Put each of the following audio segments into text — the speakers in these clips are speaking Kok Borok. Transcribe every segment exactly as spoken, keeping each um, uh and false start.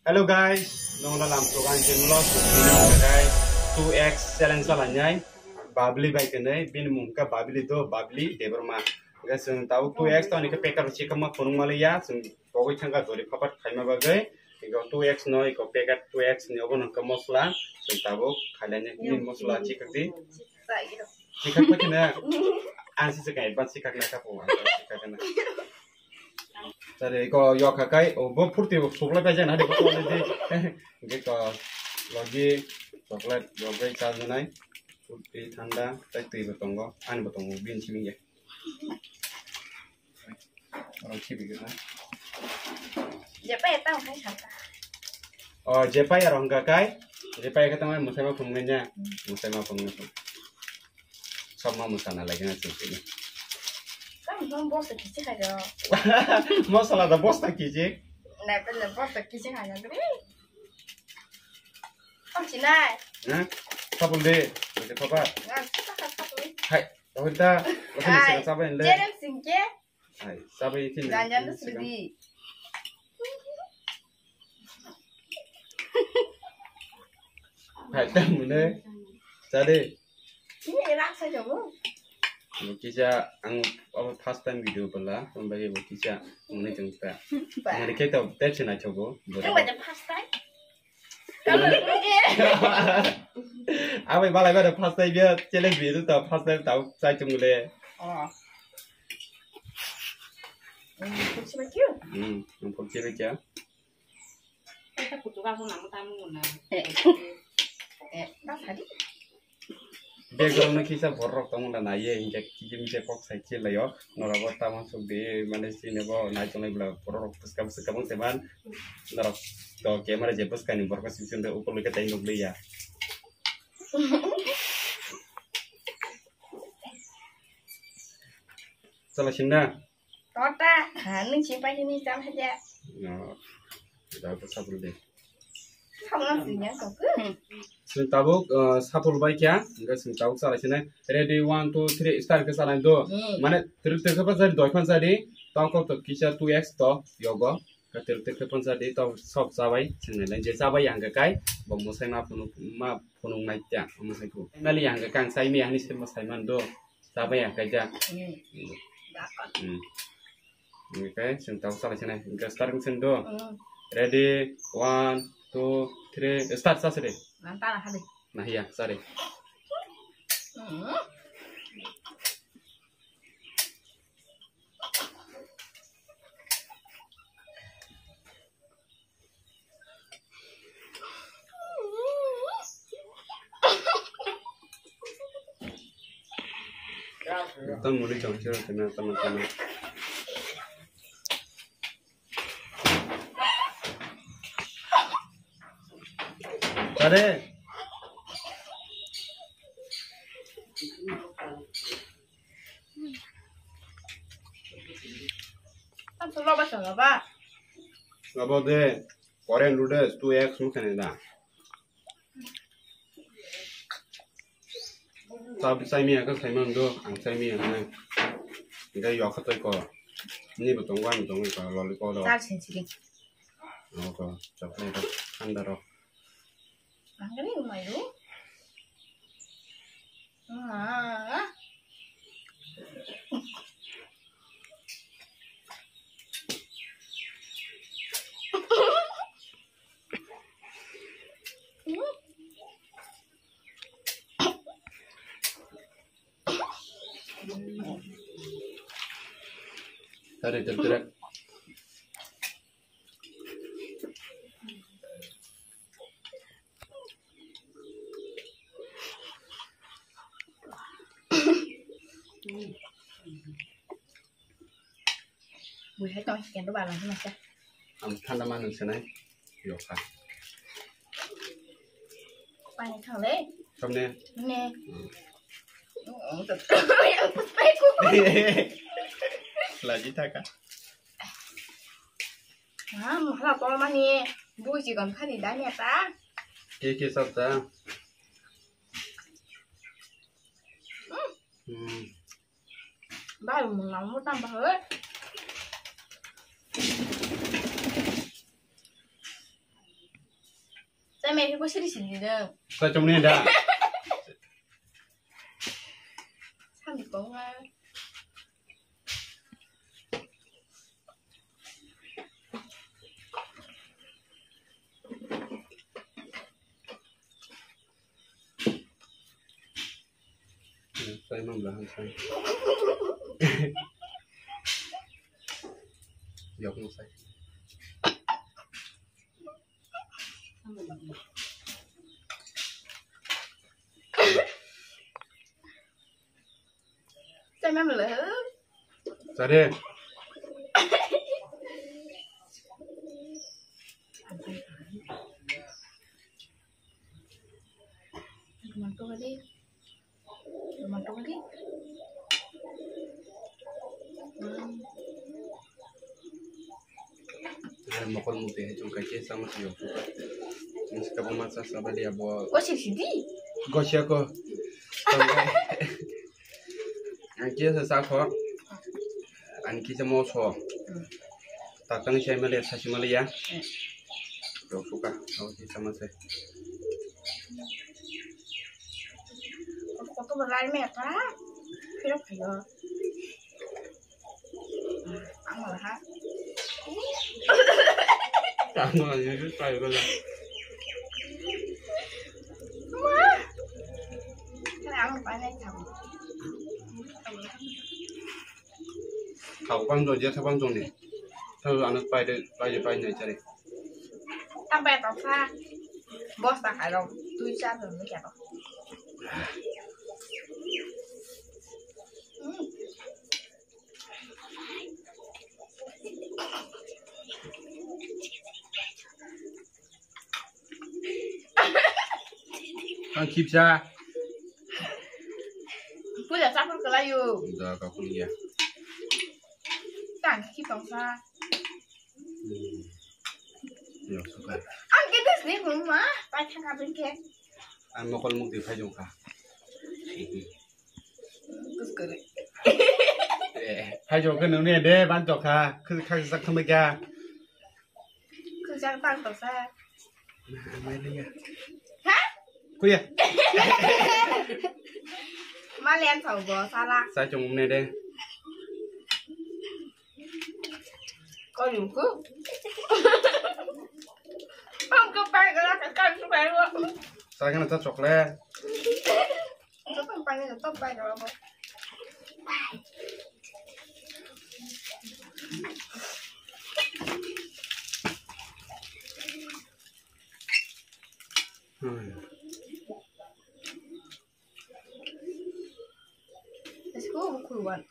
Hello guys, nongno lam togan je mulo guys, two X challenge chalainai. Babli bai kene, bini mung ka Babli do, Babli Debbarma. Guys, chwng tabuk two X to ani ke packet chikama phunung maliya, chwng pogwi thangka dori phapat khaima bagwi. Iko two X no, iko packet two X ni obo nangka mosla, chwng tabuk khailani bini mosla chikak di. Chikak pa kene, ang si chikak advance chikak na kapo, ang chikak na. Tare ko yok hakai, o bo phurti bo suklai pai jana, hade ko di. Ge ko logi chocolate, logi cha janai. Phurti thanda, tai twi bo tongo, ani bo tongo, bin simi ge. Oro khibi ge na. Jepai tang khai sata. O, jepai arong hakai, jepai kata mai musai ma phung menya, musai ma phung menya. Sokma mwsana lagina chwng tini. Tamo bosta kichi khayo. Mosla da bosta kichi. Na pele bosta kichi khayo gri. Tamo chinai. Ha? Sapul de, bete papa. Na saka sapul. Hai, rohita, rohita saka sapa inle. Jerem singke. Hai, sabai khe jan jan sidi. Hai, tamo ne. Chade. Ini rak sa jogo. Bo kisa ang obo first time video pala, ang bai bo kisa muni tong ta. Ba. Ang khe to tep se na chogo. Ang bai first time. Abai balai bai first time ya challenge video ta first time tau sai chung le. Oh. Hmm, ang pok chiri kya? Kita kutu ka ko namu tamu na. Eh. Eh, ta sadi. Background no kisa borok tong la naiye, hinkhe kisa kisa kok sai khe laio. Norok bo tamo suk de, mane sini bo nai tongnai bla borok rok bwska bwska bang se man. Norok to camera je bwska ni borok sing sing de upor leke tai nuk liya. Chala sinna. Tota, ha, nung sing pai sini tam haja. No, da ko sabul de. Kamu nang sini ya kok. Sini tabuk, eh, sapul bai kya, enggak sini tabuk salah sini. Ready, one, two, three, start ke sana do. Hmm. Mane, terus terus apa jadi doi pan jadi, tau kau to kisa two X to, yogo. Ka terus terus pan jadi, tau sok sabai, sini lain je sabai yang ke kai, bom musai ma punu, ma punu mai kya, musai ku. Nali yang ke kang sai mi hani sini musai man do, sabai yang kai ja. Hmm. Hmm. Okay, sini tau salah sini. Enggak start sini do. Hmm. Ready, one, two, three, start sa sini. Nang tara hadi. Nah, iya, sorry. Hmm. Tang muli chong chiro tena tama tama. Tare. Ang sulo ba sulo ba. Abo de Korean noodles two X mukhe ne da. Tab saimi ya ka saimang do, ang saimi ya ne. Ga yo ka toi ko. Ni bo tong wan tong ko loli ko do. Tab sin sigi. O ko, chocolate do, thanda ro. Ang ni umai ro. Ma. Tare, tare, tare. Bui hai tong chicken rw bala hwnwi sa. Ang thanda manwi sanai. Yokha. Pani thang le. Samne. Ne. Hmm. Laji thaka. Ah, mokhala tolmani bui chikon khani dania ta. Ke ke sab ta? Hmm. Bai mung nang mo tam ba he. Ame ko siri siri de. Sa chomni da. Sami ko nga. Sai mam da han sai. Yok no sai. Sai mam le. Sare. Mokol mukti hai chwng kha khe chama siyok. Nisi kabo ma cha sa bali abo. Ko sik sidi. Go siya ko. Ang kisa sa kho. Ani kisa mo so. Tatang siya mali sa si mali ya. Yok suka. Ang kisa ma se. Koto berai me ta. Kira kira. Ang malah. Ang malah ini saya bela. Wah. Kira ang panen kamu. Kau kan do dia sabang tong ni. Tahu anak pai de pai de pai ni cari. Sampai tau sa. Bos tak ada. Tui sa tu ni siapa? Ang kipsa. Puja chapur kelayu. Da ka kuliya. Tang kipang sa. Hmm. Yo suka. Ang kete sini kuma, pakai kabin ke. Ang mokol mukti phai jong kha. Kuskure. Eh, phai jong kha nung ne de ban to kha. Khus khak sak kham kya. Khus sak tang to sa. Mai le ya. Ha? Kuya. Malian tau bo sala. Sa chong ne de. Kau yung ku. Ang ko pai ka ka ka su pai wo. Sa kana ta chocolate. Ang ko pai ka to pai ka wo. Hmm. Let's go, cool one.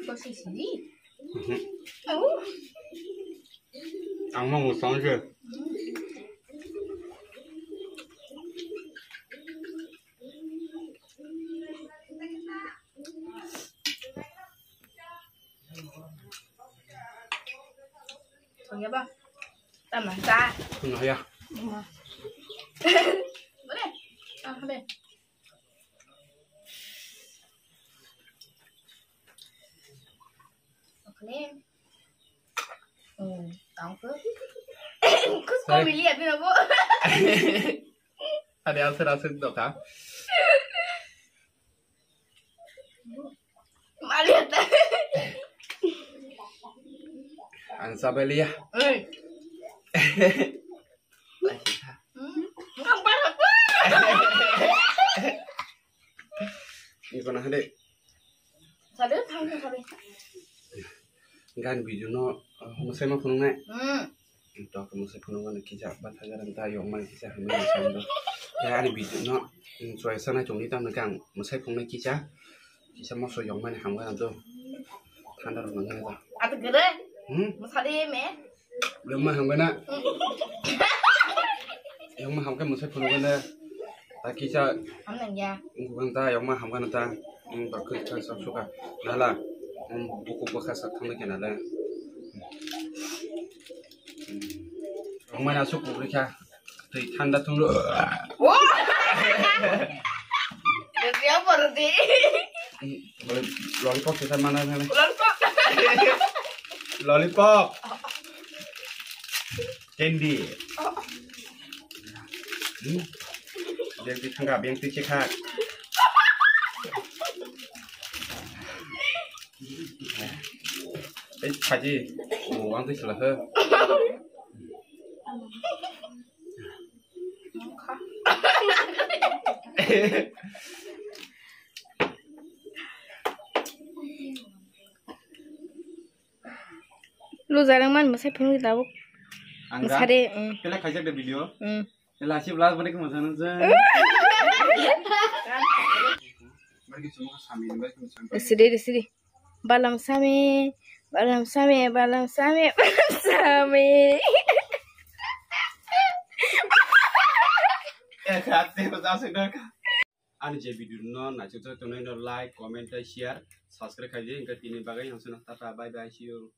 Go see, see. Mhm. Oh. Ang mau ngusang sih. Thong ya ba? Tama ta. Thong ya. Boleh. Ah, boleh. Oke. Hmm, tahu ke? Kus kau milih ya, Bino, Bu? Ada asal-asal tu kah? Maliat. Ang sabai liya. Oi. Hmm. Ang parah. Ini kena hade. Sabai thang thang sabai. Gan video no, uh, mwsai ma phunuknai. Hmm. To ke mwsai phunukmani kisa bathagar ta yokmani kisa hamya sam do. Ya ani video no, um, choi sana chongni tam kang mwsai phunuknai kisa. Kisa moso yokmani hamya do. Thanda rok nang ta. Atu gere. Hmm? Mwsadi me. Yokma hamya na. Hmm. Yokma hamya mwsai phunukmani. Ta kisa. Hamya ya. Ungkukang ta yokma hamkha na ta. Ung bakui kha sok suka. Nala. Ung buku bwkha sak thangwi khe nala. Ung mana sok bukri kha. Twi thanda thunglo. Oh! Dia baru di. Lollipop kita mana sana? Lollipop. Lollipop. Endi. Hmm? Beng twi thangka, beng twi chekha. Ei, phaji. Oh, ang twi sala ho. Loser wng mani mwsai phunuk tabuk. Ang ga? Mwsade, mm. Kele khaijak de video. Mm. Kele asip last bani khe mwsang nang jang. Bani khe chuma kha sami, bani khe mwsang. Sidi, sidi. Balam sami, balam sami, balam sami, balam sami. Eh, kha, te ko jase dor kha. Ani je video no naisuk tongnai no like, comment, tei share, subscribe khaidi. Hingke tini bagwi hamsano, tata, bye bye, see you.